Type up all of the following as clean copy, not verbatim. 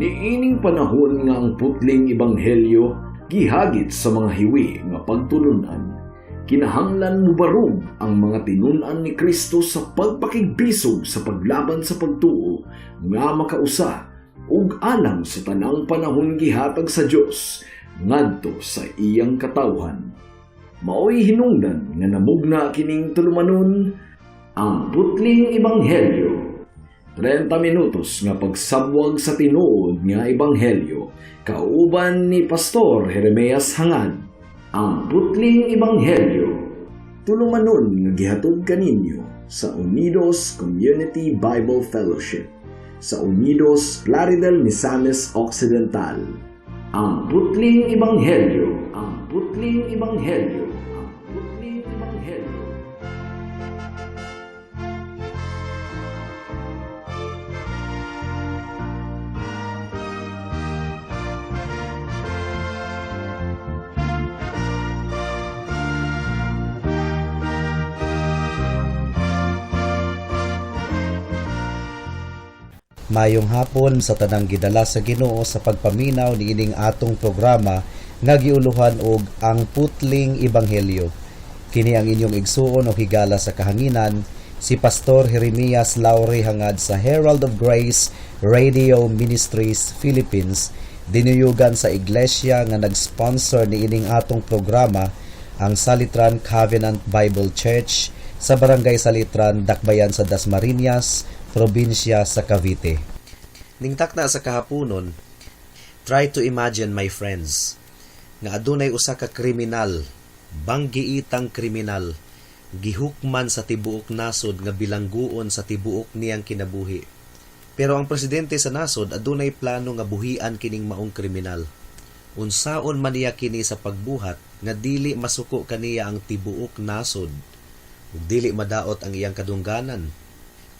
Niining panahon nga ang putling ebanghelyo gihagit sa mga hiwi nga pagtulunan, kinahanglan mubarog ang mga tinun-an ni Kristo sa pagpakigbisog sa paglaban sa pagtuo nga makausa ug alang sa tanang panahon gihatag sa Dios ngadto sa iyang katawhan. Maoy hinungdan nga namugna kining tulumanon, Ang Putling Ebanghelyo. 30 minutos nga pagsabwag sa tinuod nga ebanghelyo kauban ni Pastor Jeremias Hangad. Ang Putling Ebanghelyo. Tulumanon nga gihatod kaninyo sa Unidos Community Bible Fellowship sa Unidos, Plaridel, Misamis Occidental. Ang Putling Ebanghelyo. Ang Putling Ebanghelyo. Ang Putling Ebanghelyo. Mayong hapon sa tanang gidala sa Ginoo sa pagpaminaw niining atong programa nga giuluhan og Ang Putling Ebanghelyo. Kini ang inyong igsuon o higala sa kahanginan, si Pastor Jeremias Laure Hangad sa Herald of Grace Radio Ministries Philippines, dinuyugan sa iglesia nga nag-sponsor niining atong programa, ang Salitran Covenant Bible Church sa Barangay Salitran, Dakbayan sa Dasmariñas, probinsya sa Cavite. Ningtak na sa kahaponon, try to imagine, my friends, nga adunay usa ka kriminal, banggiitang kriminal, gihukman sa tibuok nasod nga bilangguon sa tibuok niyang kinabuhi. Pero ang presidente sa nasod adunay plano nga buhian kining maong kriminal. Unsaon man niya kini sa pagbuhat nga dili masuko kaniya ang tibuok nasod ug dili madaot ang iyang kadungganan?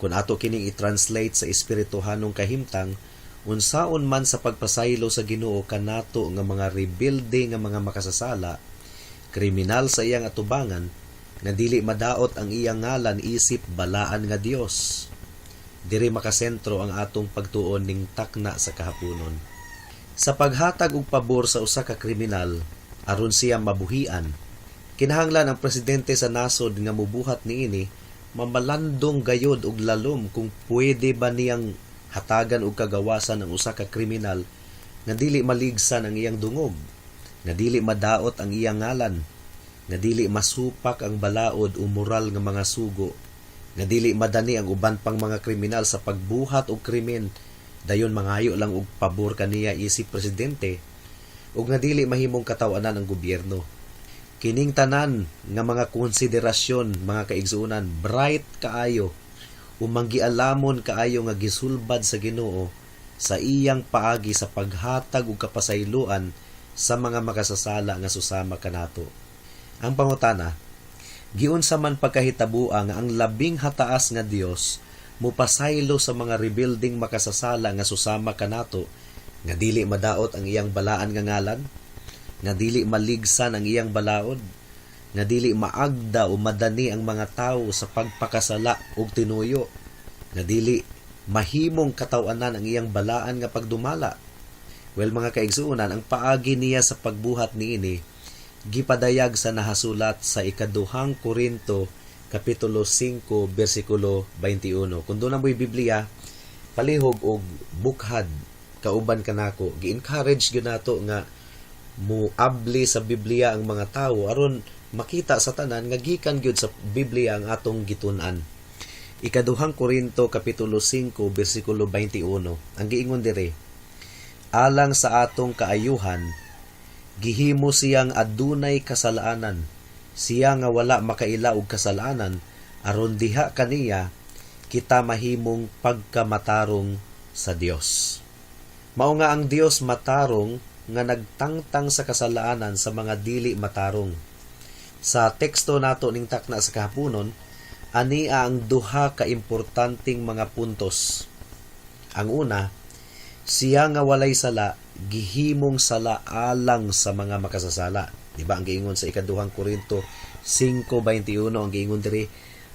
Kung ato kining i-translate sa espirituhanong kahimtang, unsaon man sa pagpasaylo sa Ginoo kanato nga mga rebelde nga mga makasasala, kriminal sa iyang atubangan, nga dili madaot ang iyang ngalan isip balaan nga Dios? Diri makasentro ang atong pagtuon ning takna sa kahaponon. Sa paghatag og pabor sa usa ka kriminal aron siya mabuhian, kinahanglan ang presidente sa nasod nga mubuhat niini mamalandong gayod og lalom kung pwede ba niyang hatagan og kagawasan ang usa ka kriminal nga dili maligsan ang iyang dungog, nga dili madaot ang iyang ngalan, nga dili masupak ang balaod o moral nga mga sugo, nga dili madani ang uban pang mga kriminal sa pagbuhat og krimen dayon mangayo lang og pabor kaniya isip presidente, ug nga dili mahimong kataw-anan ang gobyerno. Kining tanan nga mga konsiderasyon, mga kaigsuonan, bright kaayo ug manggialamon kaayo nga gisulbad sa Ginoo sa iyang paagi sa paghatag og kapasayloan sa mga makasasala nga susama kanato. Ang pangutana, giunsa man pagkahitabua nga ang labing hataas nga Dios mupasaylo sa mga rebuilding makasasala nga susama kanato nga dili madaot ang iyang balaan nga ngalan, nga dili maligsan ang iyang balaod, nga dili maagda o madani ang mga tawo sa pagpakasala og tinuyo, nga dili mahimong kataw-anan ang iyang balaan nga pagdumala? Well, mga kaigsuonan, ang paagi niya sa pagbuhat niini gipadayag sa nahasulat sa Ikaduhang Korinto kapitulo 5 bersikulo 21. Kung duna mo'y Biblia, palihog og bukhad kauban kanako. Gi-encourage gyud nato nga muabli sa Biblia ang mga tawo aron makita sa tanan nga gikan gyud sa Biblia ang atong gitun-an. Ikaduhang Korinto kapitulo 5 bersikulo 21. Ang giingon dire, "Alang sa atong kaayuhan, gihimo siyang adunay kasalanan, siya nga wala makaila og kasalanan, aron diha kaniya kita mahimong pagkamatarong sa Dios." Mao nga ang Dios matarong nga nagtangtang sa kasalanan sa mga dili matarong. Sa teksto nato ning takna sa kahaponon, ania ang duha ka importanteng mga puntos. Ang una, siya nga walay sala gihimong sala alang sa mga makasasala. Di ba ang giingon sa Ikaduhang Korinto 5:21, ang giingon diri,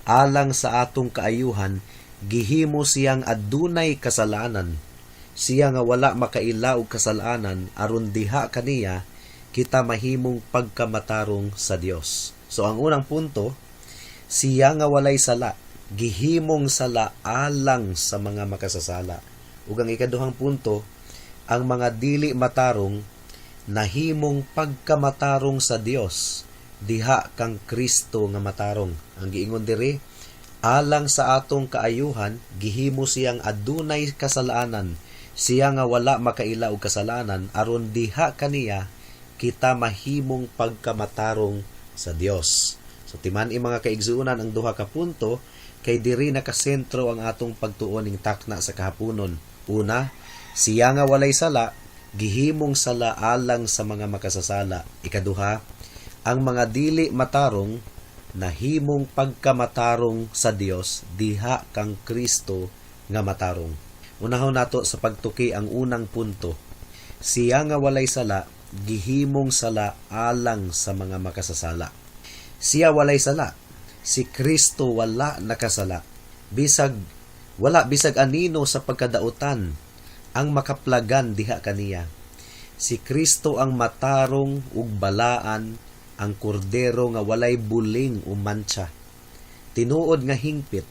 "Alang sa atong kaayuhan, gihimo siyang adunay kasalanan, Siya nga wala makaila og kasalanan, aron diha kaniya kita mahimong pagkamatarong sa Dios. So ang unang punto, siya nga walay sala, gihimong sala alang sa mga makasasala. Ug ang ikaduhang punto, ang mga dili matarong nahimong pagkamatarong sa Dios diha kang Kristo nga matarong. Ang giingon diri, alang sa atong kaayuhan gihimo siyang adunay kasalanan, siya nga wala makaila og kasalanan, aron diha kaniya kita mahimong pagkamatarong sa Dios. So timan-i, mga kaigsuonan, ang duha ka punto kay diri nakasentro ang atong pagtuon ning takna sa kahaponon. Una, siya nga walay sala, gihimong sala alang sa mga makasasala. Ikaduha, ang mga dili matarong nahimong pagkamatarong sa Dios diha kang Kristo nga matarong. Unahon nato sa pagtuki ang unang punto. Siya nga walay sala, gihimong sala alang sa mga makasasala. Siya walay sala. Si Kristo wala nakasala. Bisag wala bisag anino sa pagkadautan ang makaplagan diha kaniya. Si Kristo ang matarong ug balaan, ang kordero nga walay buling o mantsa. Tinuod nga hingpit,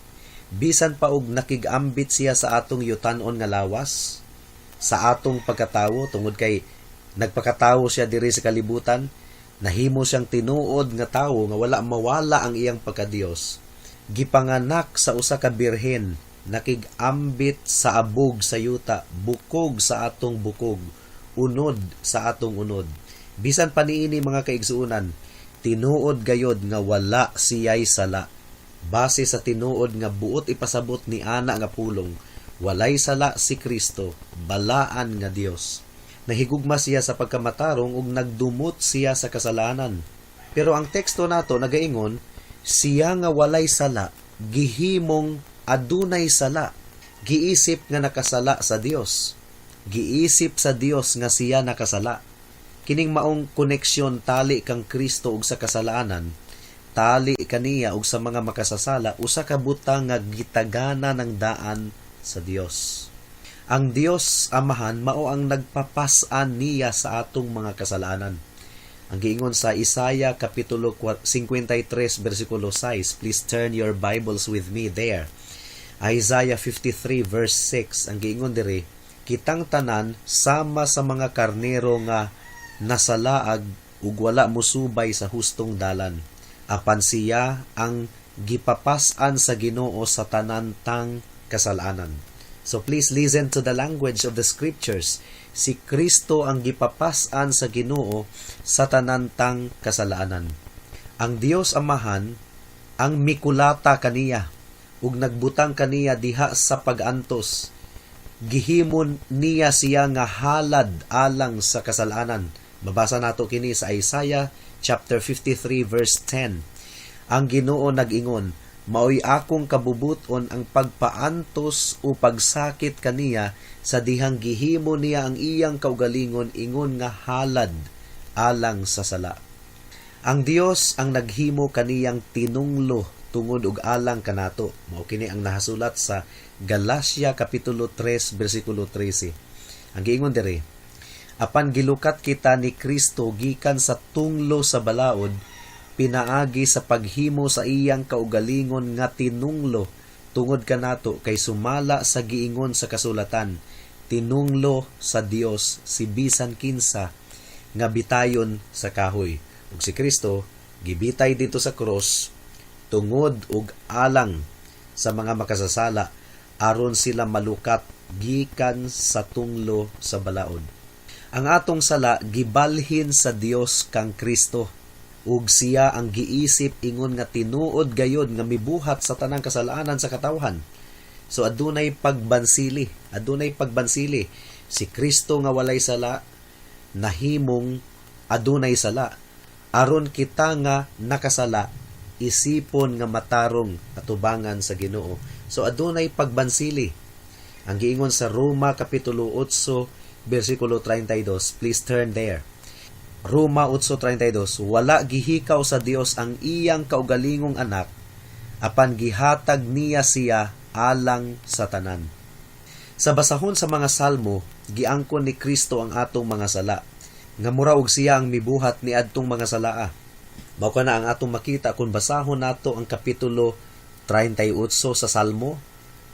bisan pa og nakig-ambit siya sa atong yutanon nga lawas, sa atong pagkatawo, tungod kay nagpakatawo siya diri sa kalibutan, nahimo siyang tinuod nga tawo nga wala mawala ang iyang pagkadiyos. Gipanganak sa usa ka birhen, nakig-ambit sa abog sa yuta, bukog sa atong bukog, unod sa atong unod. Bisan pa niini, mga kaigsuonan, tinuod gayod nga wala siya'y sala. Base sa tinuod nga buot ipasabot ni ana nga pulong, walay sala si Kristo, balaan nga Dios. Nahigugma siya sa pagkamatarong ug nagdumot siya sa kasalanan. Pero ang teksto nato nagaingon, siya nga walay sala, gihimong adunay sala, giisip nga nakasala sa Dios. Giisip sa Dios nga siya nakasala. Kining maong koneksyon, tali kang Kristo ug sa kasalanan, tali kaniya ug sa mga makasasala, usa ka butang nga gitagana ng daan sa Dios. Ang Dios Amahan mao ang nagpapas-an niya sa atong mga kasalanan. Ang giingon sa Isaiah kapitulo 53 bersikulo 6, please turn your Bibles with me there. Isaiah 53 verse 6, ang giingon diri, "Kitang tanan sama sa mga karnero nga nasalaag ug wala musubay sa hustong dalan. Apan siya ang gipapas-an sa Ginoo sa tanan tang kasalanan." So please listen to the language of the scriptures. Si Kristo ang gipapas-an sa Ginoo sa tanan tang kasalanan. Ang Dios Amahan ang mikulata kaniya ug nagbutang kaniya diha sa pagantos. Gihimon niya siya nga halad alang sa kasalanan. Mabasa nato kini sa Isaiah chapter 53 verse 10. Ang Ginoo nag-ingon, "Maoy akong kabubuton ang pagpaantos o pagsakit kaniya sa dihang gihimo niya ang iyang kaugalingon ingon nga halad alang sa sala." Ang Dios ang naghimo kaniyang tinunglo tungod ug alang kanato. Mao kini ang nahasulat sa Galacia kapitulo 3 bersikulo 13. Ang giingon diri, "Apan gilukat kita ni Kristo gikan sa tunglo sa balaod pinaagi sa paghimo sa iyang kaugalingon nga tinunglo tungod kanato, kay sumala sa giingon sa kasulatan, tinunglo sa Dios si bisan kinsa nga bitayon sa kahoy." Ug si Kristo gibitay didto sa cross tungod ug alang sa mga makasasala aron sila malukat gikan sa tunglo sa balaod. Ang atong sala gibalhin sa Dios kang Kristo ug siya ang giisip ingon nga tinuod gayod nga mibuhat sa tanang kasalanan sa katawhan. So adunay pagbansili, adunay pagbansili. Si Kristo nga walay sala nahimong adunay sala aron kita nga nakasala isipon nga matarong atubangan sa Ginoo. So adunay pagbansili. Ang giingon sa Roma kapitulo 8 bersikulo 32. Please turn there. Roma 8:32, "Wala gihikaw sa Dios ang iyang kaugalingong anak, apan gihatag niya siya alang sa tanan." Sa basahon sa mga Salmo, giangkon ni Kristo ang atong mga sala, nga mura og siya ang mibuhat ni adtong mga salaa. Mao kana ang atong makita kung basahon nato ang kapitulo 38 sa Salmo,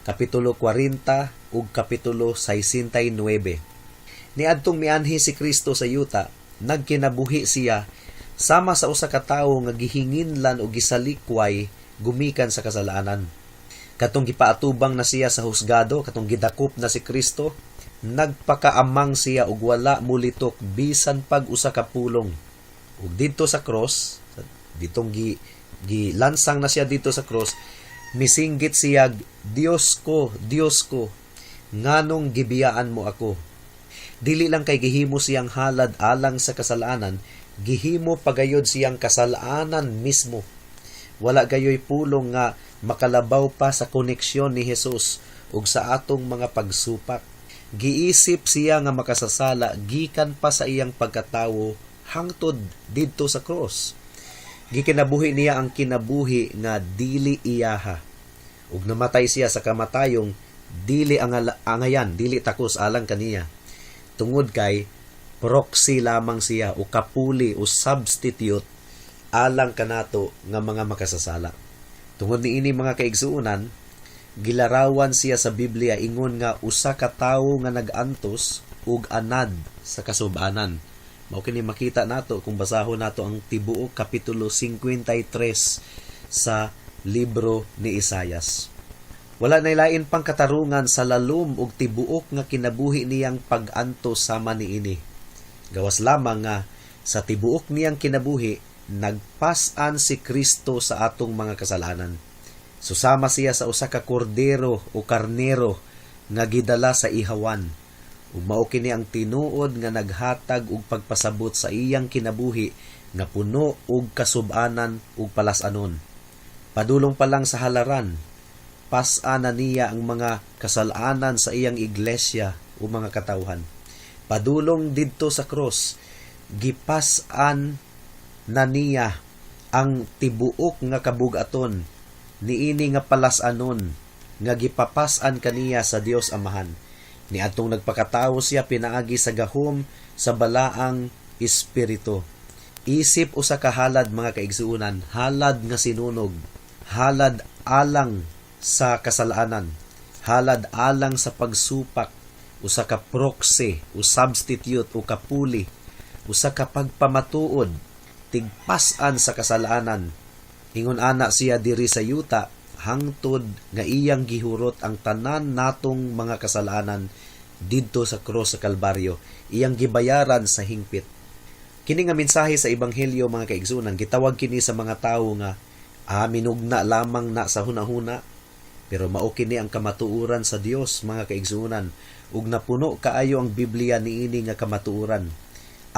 kapitulo 40 ug kapitulo 69. Niadtong mianhi si Kristo sa yuta, nagkinabuhi siya sama sa usa ka tawo nga gihinginlan o gisalikway gumikan sa kasalanan. Katong gipaatubang na siya sa husgado, katong gidakop na si Kristo, nagpakaamang siya ug wala mulitok bisan pag usa ka pulong. Ug didto sa cross, ditong gilansang na siya dito sa cross, misinggit siya, "Diyos ko, Diyos ko, nganong gibiyaan mo ako?" Dili lang kay gihimo siyang halad alang sa kasalanan, gihimo pagayod siyang kasalanan mismo. Wala gayoy pulong nga makalabaw pa sa koneksyon ni Jesus ug sa atong mga pagsupak. Giisip siya nga makasasala gikan pa sa iyang pagkatawo hangtod didto sa cross. Gikinabuhi niya ang kinabuhi nga dili iyaha. Ug namatay siya sa kamatayong dili angayan, dili takos alang kaniya. Tungod kay proxy lamang siya o kapuli o substitute alang kanato nga mga makasasala. Tungod niini, mga kaigsuonan, gilarawan siya sa Biblia ingon nga usa ka tawo nga nag-antos ug anad sa kasubanan. Mao kini makita nato kung basahon nato ang tibuok kapitulo 53 sa libro ni Isayas. Wala na lain pang katarungan sa lalom ug tibuok nga kinabuhi niyang pag-antos sama niini. Gawas lamang nga sa tibuok niyang kinabuhi, nagpas-an si Kristo sa atong mga kasalanan. Susama siya sa usa ka kordero o karnero nga gidala sa ihawan. Ug mao kini ang tinuod nga naghatag og pagpasabot sa iyang kinabuhi nga puno og kasub-anan ug palas-anon. Padulong pa lang sa halaran, pas-an na niya ang mga kasalanan sa iyang iglesia o mga katawhan. Padulong didto sa cross, gipas-an na niya ang tibuok nga kabugaton niini nga palas-anon nga gipapas-an kaniya sa Dios Amahan. Niadtong nagpakatawo siya pinaagi sa gahom sa Balaang Espiritu. Isip usa ka halad, mga kaigsuonan, halad nga sinunog, halad alang sa kasalanan, halad alang sa pagsupak, usa ka proxy o substitute o kapuli, usa ka pagpamatuod, tigpas-an sa kasalanan. Ingon ana siya diri sa yuta hangtod nga iyang gihurot ang tanan natong mga kasalanan didto sa cross sa Kalbaryo, iyang gibayaran sa hingpit. Kini nga mensahe sa ebanghelyo, mga kaigsuonan, gitawag kini sa mga tawo nga minugna lamang na sa hunahuna, pero mao kini ang kamatuoran sa Dios, mga kaigsuonan, ug napuno kaayo ang Biblia niini nga kamatuoran,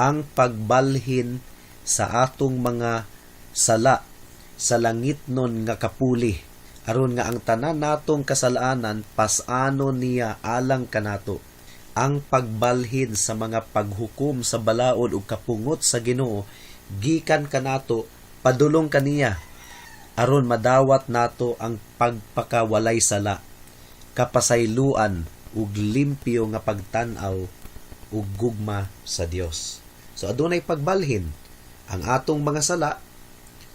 ang pagbalhin sa atong mga sala sa langitnon nga kapuli aron nga ang tanan natong kasalanan pas-anon niya alang kanato, ang pagbalhin sa mga paghukom sa balaod ug kapungot sa Ginoo gikan kanato padulong kaniya aron madawat nato ang pagpakawalay sala, kapasayloan ug limpyo nga pagtan-aw ug gugma sa Dios. So adunay pagbalhin ang atong mga sala,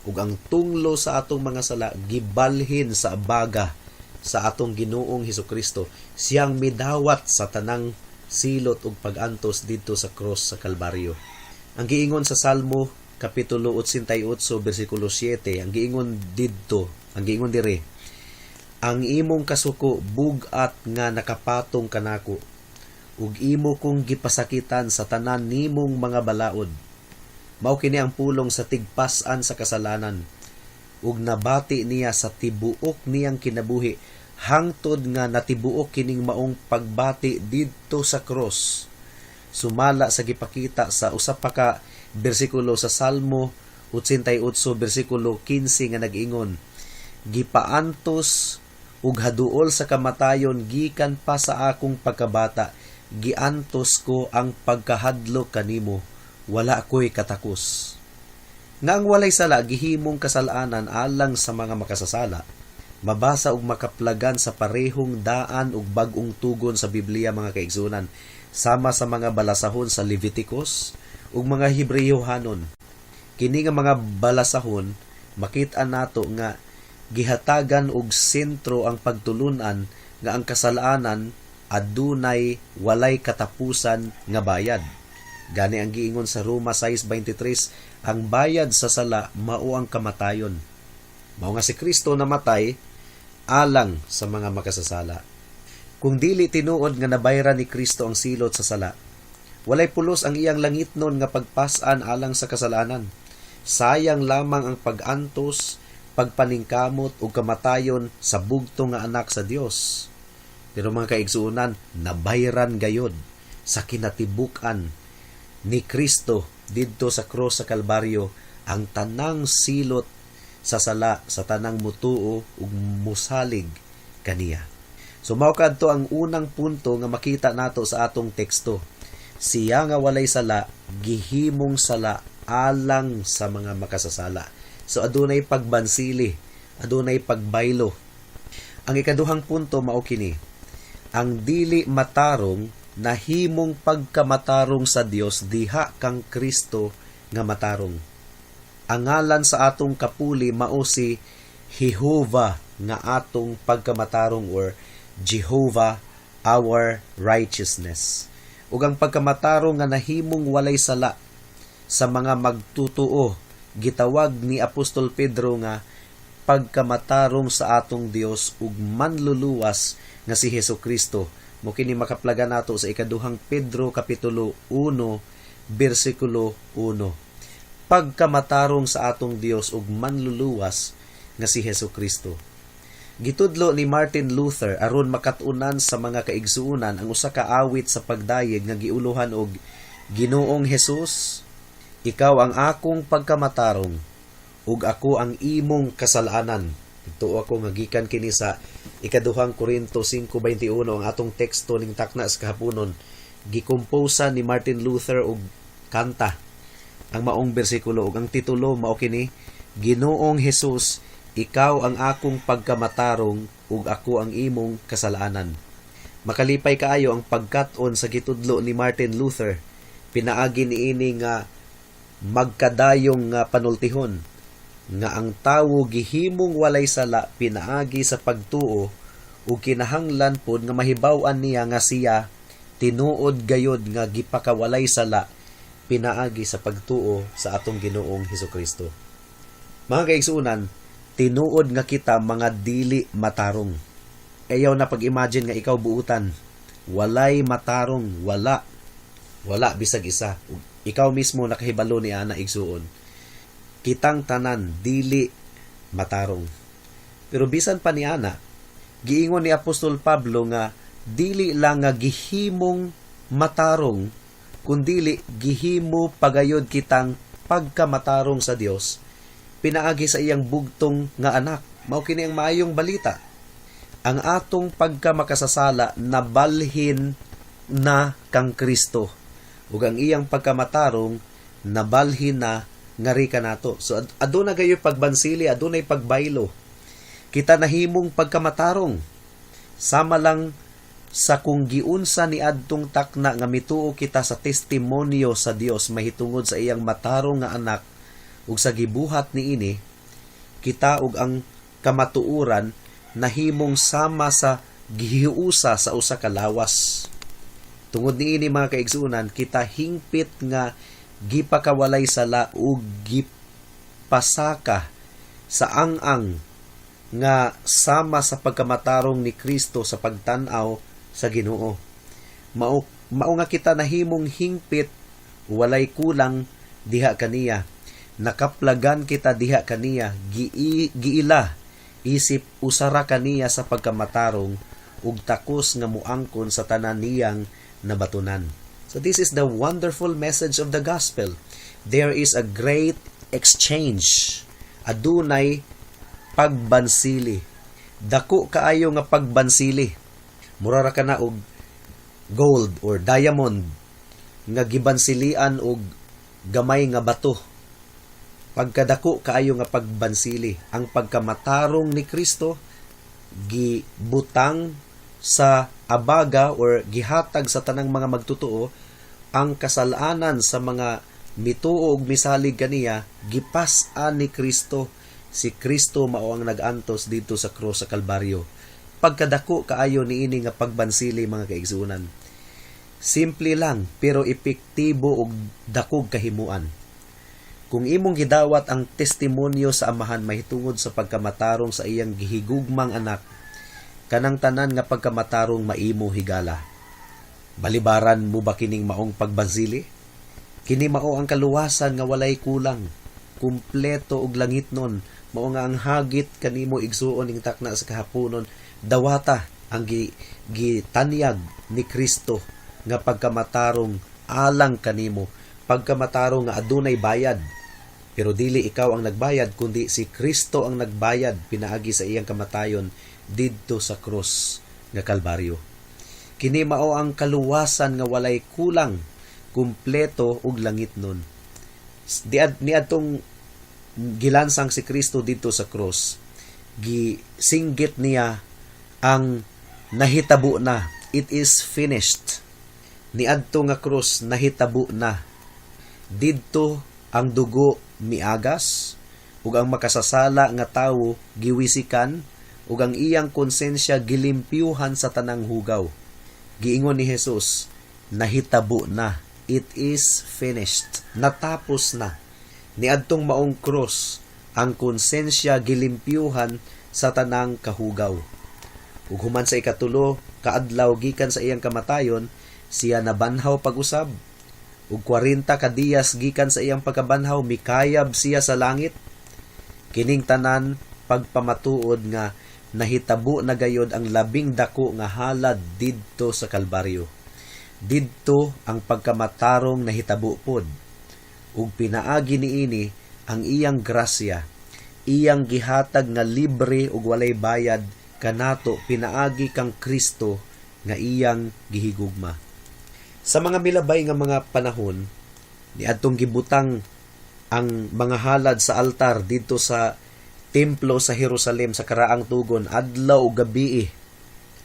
ug ang tunglo sa atong mga sala gibalhin sa baga sa atong Ginoong Hesukristo, siyang midawat sa tanang silot ug pag-antos didto sa cross sa Kalbaryo. Ang giingon sa Salmo kapitulo 88 bersikulo 7, ang giingon didto, ang giingon dire, "Ang imong kasuko bug-at nga nakapatong kanako ug imo kong gipasakitan sa tanan nimong mga balaod." Mao kini ang pulong sa tigpas-an sa kasalanan ug nabati niya sa tibuok niyang kinabuhi hangtod nga natibuok kining maong pagbati didto sa cross, sumala sa gipakita sa usa pa ka bersikulo sa Salmo 88 bersikulo 15 nga nag-ingon, "Gipaantos ug haduol sa kamatayon gikan pa sa akong pagkabata, giantos ko ang pagkahadlok kanimo, wala ko'y katakos." Nga ang walay sala gihimong kasalanan alang sa mga makasasala. Mabasa ug makaplagan sa parehong daan ug bag-ong tugon sa Biblia, mga kaigsuonan, sama sa mga balasahon sa Leviticus ug mga Hebreohanon. Kini nga mga balasahon, makita nato nga gihatagan og sentro ang pagtulunan nga ang kasalanan adunay walay katapusan nga bayad. Gani ang giingon sa Roma 6:23, ang bayad sa sala mao ang kamatayon. Mao nga si Kristo namatay alang sa mga makasasala. Kung dili tinuod nga nabayran ni Kristo ang silot sa sala, walay pulos ang iyang langitnon nga pagpas-an alang sa kasalanan. Sayang lamang ang pag-antos, pagpaningkamot ug kamatayon sa bugto nga anak sa Dios. Pero, mga kaigsuonan, nabayran gayod sa kinatibuk-an ni Kristo didto sa cross sa Kalbaryo ang tanang silot sa sala sa tanang mutuo ug musalig kaniya. So mao kadto ang unang punto nga makita nato sa atong teksto. Siya nga walay sala gihimong sala alang sa mga makasasala. So adunay pagbansili, adunay pagbaylo. Ang ikaduhang punto mao kini. Ang dili matarong nahimong pagkamatarong sa Dios diha kang Kristo nga matarong. Ang ngalan sa atong kapuli mao si Jehovah nga atong pagkamatarong or Jehovah our righteousness. Ug ang pagkamatarong nga nahimong walay sala sa mga magtutuo gitawag ni Apostol Pedro nga pagkamatarong sa atong Dios ug manluluwas nga si Hesus Kristo. Mao kini makaplaga nato sa Ikaduhang Pedro kapitulo 1 bersikulo 1. Pagkamatarong sa atong Dios ug manluluwas nga si Hesus Kristo. Gitudlo ni Martin Luther aron makat-unan sa mga kaigsuonan ang usa ka awit sa pagdayeg nga giuluhan og "Ginoong Hesus, ikaw ang akong pagkamatarong ug ako ang imong kasalanan." Tuo ako nga gikan kini sa Ikaduhang Korinto 5:21, ang atong teksto ning takna sa kahaponon. Gikomposa ni Martin Luther og kanta ang maong bersikulo ug ang titulo mao kini, "Ginoong Hesus, ikaw ang akong pagkamatarong ug ako ang imong kasalanan." Makalipay kaayo ang pagkat-on sa gitudlo ni Martin Luther pinaagi niini nga magkadayong nga panultihon nga ang tawo gihimong walay sala pinaagi sa pagtuo ug kinahanglan pod nga mahibaw-an niya nga siya tinuod gayod nga gipakawalay sala pinaagi sa pagtuo sa atong Ginoong Hesukristo. Mga kaigsuonan, tinuod nga kita mga dili matarong. Ayaw na pag-imagine nga ikaw buutan. Walay matarong, wala. Wala bisag isa. Ikaw mismo nakahibalo ni ana, igsuon. Kitang tanan dili matarong. Pero bisan pa ni ana, giingon ni Apostol Pablo nga dili lang nga gihimong matarong, kundili gihimo pagayod kitang pagkamatarong sa Dios pinaagi sa iyang bugtong nga anak. Mao kini ang maayong balita. Ang atong pagkamakasasala nabalhin na kang Kristo ug ang iyang pagkamatarong nabalhin na ngari kanato. So aduna gayoy pagbansili, adunay pagbaylo. Kita nahimong pagkamatarong. Sama lang sa kung giunsa ni adtong takna nga mituo kita sa testimonyo sa Dios mahitungod sa iyang matarong nga anak ug sa gibuhat niini, kita ug ang kamatuoran nahimong sama sa gihiusa sa usa ka lawas. Tungod niini, mga kaigsuonan, kita hingpit nga gipakawalay sala ug gipasaka sa ang-ang nga sama sa pagkamatarong ni Kristo sa pagtan-aw sa Ginoo. Mao mao nga kita nahimong hingpit walay kulang diha kaniya. Nakaplagan kita diha kaniya, giila isip usara kaniya sa pagkamatarong ug takos nga muangkon sa tanan niyang nabatunan. So this is the wonderful message of the gospel. There is a great exchange. Adunay pagbansili. Dako kaayo nga pagbansili. Mura ra kana og gold or diamond nga gibansilian og gamay nga bato. Pagkadako kaayo nga pagbansili. Ang pagkamatarong ni Kristo Gibutang sa abaga or gihatag sa tanang mga magtotoo ang kasalanan sa mga mituo ug misalig kaniya. Gipas-an ni Kristo. Si Kristo mao ang nag-antos didto sa krus sa Kalbaryo. Pagkadako kaayo niini nga pagbansili, mga kaigsuonan. Simple lang pero epektibo ug dakog kahimuan. Kung imong gidawat ang testimonyo sa Amahan mahitungod sa pagkamatarong sa iyang gihigugmang anak, kanang tanan nga pagkamatarong maimo, higala. Balibaran mo ba kining maong pagbansili? Kini mao ang kaluwasan nga walay kulang, kumpleto ug langitnon. Mao nga ang hagit kanimo, igsuon ning takna sa kahaponon, dawata ang gitanyag ni Kristo nga pagkamatarong alang kanimo, pagkamatarong nga adunay bayad. Pero dili ikaw ang nagbayad kundi si Kristo ang nagbayad pinaagi sa iyang kamatayon didto sa krus nga Kalbaryo. Kini mao ang kaluwasan nga walay kulang, kumpleto ug langitnon. Niadtong gilansang si Kristo didto sa krus, gisinggit niya ang "Nahitabo na." "It is finished." Niadto nga krus, nahitabo na. Didto ang dugo miagas ug ang makasasala nga tawo giwisikan ug ang iyang konsensya gilimpyuhan sa tanang hugaw. Giingon ni Jesus, "Nahitabo na." "It is finished." Natapos na. Niadtong maong krus, ang konsensya gilimpyuhan sa tanang kahugaw. Ug human sa ikatulo kaadlaw gikan sa iyang kamatayon, siya nabanhaw pag-usab. Ug 40 ka diyas gikan sa iyang pagkabanhaw, mikayab siya sa langit. Kining tanan pagpamatuod nga nahitabo na gayod ang labing dako nga halad didto sa Kalbaryo. Didto ang pagkamatarong nahitabo pod. Ug pinaagi niini ang iyang grasya, iyang gihatag nga libre ug walay bayad kanato pinaagi kang Kristo nga iyang gihigugma. Sa mga milabay nga mga panahon, niadtong gibutang ang mga halad sa altar didto sa templo sa Jerusalem sa karaang tugon, adlaw ug gabii.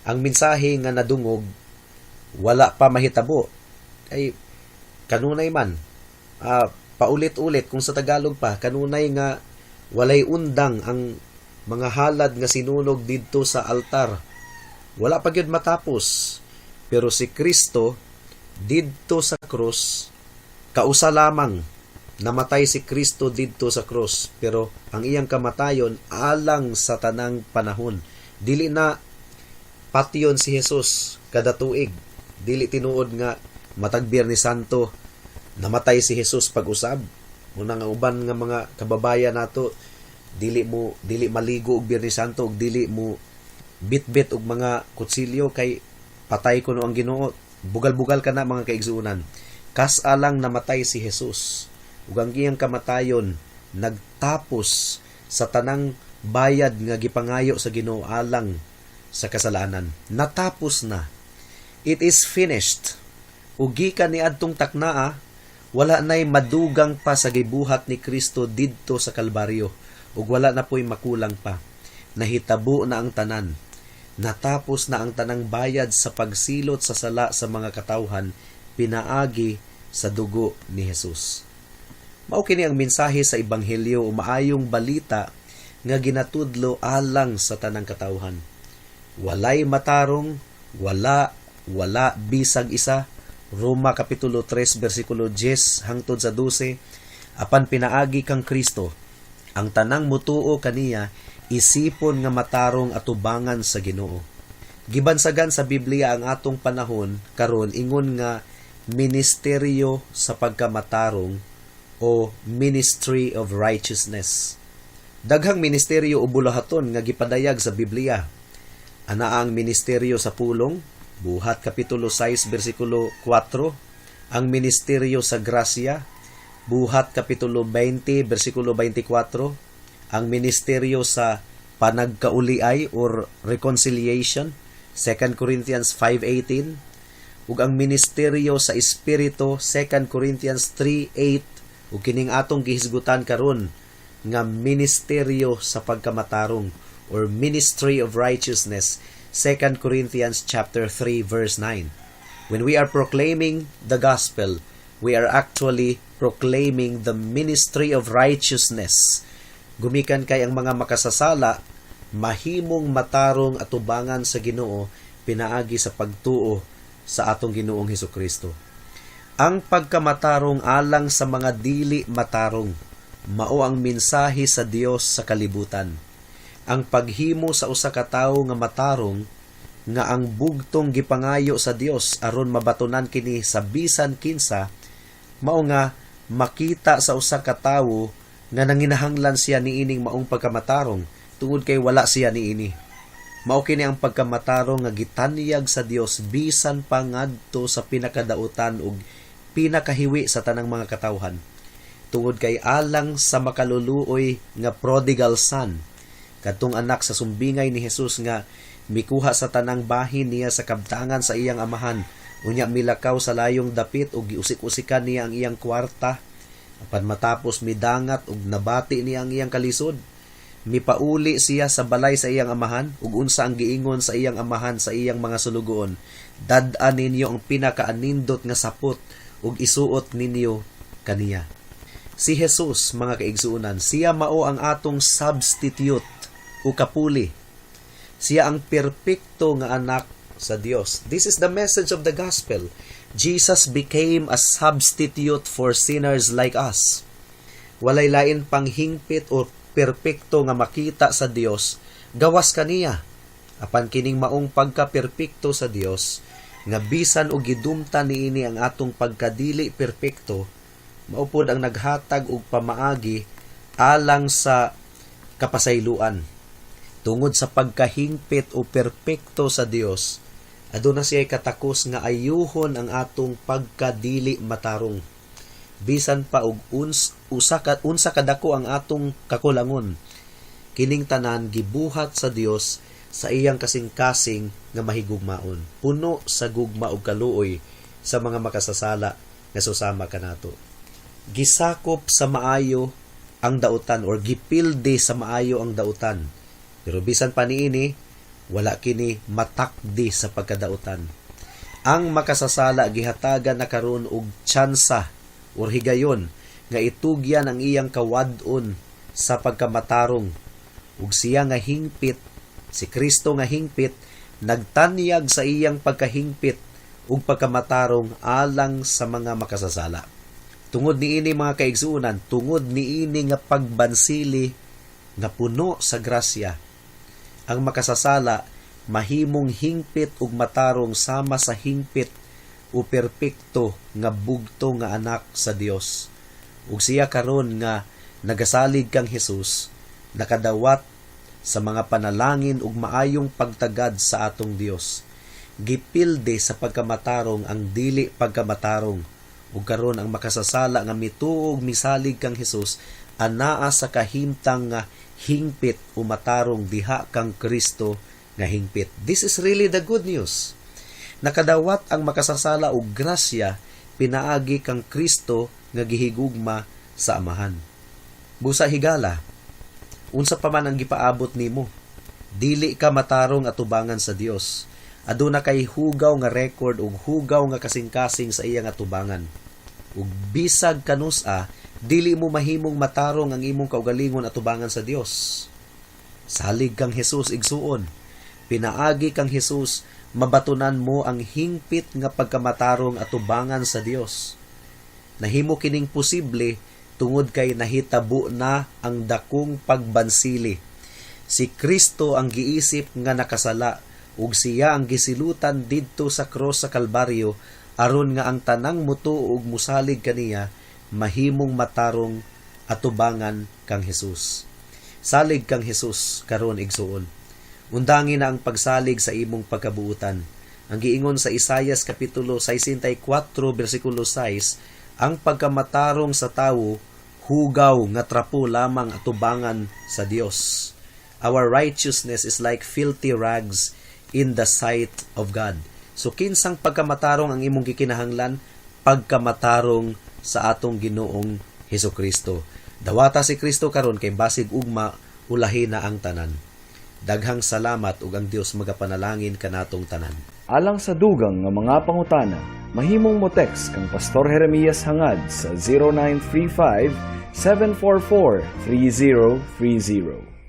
Ang mensahe nga nadungog, "Wala pa mahitabo." Ay kanunay man paulit-ulit, kung sa Tagalog pa, kanunay nga walay undang ang mga halad nga sinunog didto sa altar. Wala pa gyud matapos. Pero si Kristo didto sa krus, kausa lamang namatay si Kristo didto sa krus, pero ang iyang kamatayon alang sa tanang panahon. Dili na patyon si Jesus kada tuig. Dili tinuod nga matag Biyernes Santo namatay si Jesus pag-usab. Una nga uban nga mga kababayan nato dili maligo og Biyernes Santo ug dili mo bitbit og mga kutsilyo kay patay kuno ang Ginoo. Bugal-bugal ka na, mga kaigsuonan. Kas-a lang namatay si Jesus ug ang iyang kamatayon nagtapos sa tanang bayad nga gipangayo sa Ginoo alang sa kasalanan. Natapos na. "It is finished." Ug gikan niadtong taknaa, wala nay madugang pa sa gibuhat ni Kristo didto sa Kalbaryo ug wala na po'y makulang pa. Nahitabo na ang tanan. Natapos na ang tanang bayad sa pagsilot sa sala sa mga katawhan pinaagi sa dugo ni Jesus. Mao kini ang mensahe sa ebanghelyo o maayong balita nga ginatudlo alang sa tanang katawhan. Walay matarong, wala, wala bisag isa. Roma kapitulo 3 bersikulo 10 hangtod sa 12. Apan pinaagi kang Kristo, ang tanang mutuo kaniya isipon nga matarong atubangan sa Ginoo. Gibansagan sa Biblia ang atong panahon karon ingon nga ministeryo sa pagkamatarong o ministry of righteousness. Daghang ministeryo o buluhaton nga gipadayag sa Biblia. Ana ang ministeryo sa pulong, Buhat kapitulo 6 bersikulo 4, ang ministeryo sa grasya, Buhat kapitulo 20 bersikulo 24, ang ministeryo sa panagkauliay or reconciliation, 2 Corinthians 5:18, ug ang ministeryo sa espiritu, 2 Corinthians 3:8, ug kining atong gihisgutan karon nga ministeryo sa pagkamatarong. or ministry of righteousness. 2 Corinthians chapter 3 verse 9. When we are proclaiming the gospel, we are actually proclaiming the ministry of righteousness. Gumikan kay ang mga makasasala mahimong matarong atubangan sa Ginoo pinaagi sa pagtuo sa atong Ginoong Hesukristo. Ang pagkamatarong alang sa mga dili matarong mao ang mensahe sa Dios sa kalibutan. Ang paghimo sa usa ka tawo nga matarong, nga ang bugtong gipangayo sa Dios aron mabatunan kini sa bisan kinsa, mao nga makita sa usa ka tawo nga nanginahanglan siya niining maong pagkamatarong tungod kay wala siya niini. Mao kini ang pagkamatarong nga gitanyag sa Dios bisan pa ngadto sa pinakadautan ug pinakahiwi sa tanang mga katawhan. Tungod kay alang sa makaluluoy nga prodigal son, kadtong anak sa sumbingay ni Jesus nga mikuha sa tanang bahin niya sa kabtangan sa iyang amahan, unya milakaw sa layong dapit ug giusik-usikan niya ang iyang kwarta, apan matapos midangat ug nabati niya ang iyang kalisod, mipauli siya sa balay sa iyang amahan. Ug unsa ang giingon sa iyang amahan sa iyang mga sulugoon? "Dad-a ninyo ang pinakaanindot nga sapot ug isuot ninyo kaniya." Si Jesus, mga kaigsuonan, siya mao ang atong substitute o kapuli. Siya ang perpekto nga anak sa Dios. This is the message of the gospel. Jesus became a substitute for sinners like us. Walay lain pang hingpit o perpekto nga makita sa Dios gawas kaniya. Apan kining maong pagka-perpekto sa Dios nga bisan og gidumtan niini ang atong pagkadili perpekto, mao pod ang naghatag og pamaagi alang sa kapasayloan. Tungod sa pagkahingpit o perpekto sa Dios, aduna siya katakos nga ayuhon ang atong pagkadili matarong. Bisan pa og uns usa ka unsa kadako ang atong kakulangon, kining tanan gibuhat sa Dios sa iyang kasing-kasing nga mahigugmaon, puno sa gugma ug kaluoy sa mga makasasala nga susama kanato. Gisakop sa maayo ang dautan or gipildi sa maayo ang dautan. Pero bisan pa niini, wala kini matakdi sa pagkadautan. Ang makasasala gihatagan na karon og tsansa or higayon nga itugyan ang iyang kawad-on sa pagkamatarong, ug siya nga hingpit, si Kristo nga hingpit, nagtanyag sa iyang pagkahingpit ug pagkamatarong alang sa mga makasasala. Tungod niini, mga kaigsuonan, tungod niini nga pagbansili nga puno sa grasya, ang makasasala mahimong hingpit ug matarong sama sa hingpit o perpekto nga bugto nga anak sa Dios. Ug siya karon nga nagasalig kang Hesus nakadawat sa mga panalangin ug maayong pagtagad sa atong Dios. Gipilde sa pagkamatarong ang dili pagkamatarong, ug karon ang makasasala nga mituo ug misalig kang Hesus anaa sa kahimtang nga hingpit o matarong diha kang Kristo nga hingpit. This is really the good news. Nakadawat ang makasasala og grasya pinaagi kang Kristo nga gihigugma sa Amahan. Busa higala, unsa pa man ang gipaabot nimo, dili ka matarong atubangan sa Dios. Aduna kay hugaw nga record ug hugaw nga kasing-kasing sa iyang atubangan. Ug bisag kanus-a, dili mo mahimong matarong ang imong kaugalingon atubangan sa Dios. Salig kang Hesus, igsuon. Pinaagi kang Hesus, mabatunan mo ang hingpit nga pagkamatarong atubangan sa Dios. Nahimo kining posible tungod kay nahitabo na ang dakong pagbansili. Si Kristo ang giisip nga nakasala ug siya ang gisilutan didto sa cross sa Kalbaryo aron nga ang tanang mutuo ug musalig kaniya mahimong matarong atubangan kang Hesus. Salig kang Hesus karon, igsuon. Undangi na ang pagsalig sa imong pagkabuutan. Ang giingon sa Isayas kapitulo 64 bersikulo 6, ang pagkamatarong sa tawo hugaw nga trapo lamang atubangan sa Dios. Our righteousness is like filthy rags in the sight of God. So kinsang pagkamatarong ang imong gikinahanglan? Pagkamatarong sa atong Ginoong Hesus Kristo. Dawata si Kristo karon kay basig ugma ulahi na ang tanan. Daghang salamat ug ang Dios magapanalangin kanatong tanan. Alang sa dugang nga mga pangutana, mahimong mo text kang Pastor Jeremias Hangad sa 0935 744 3030.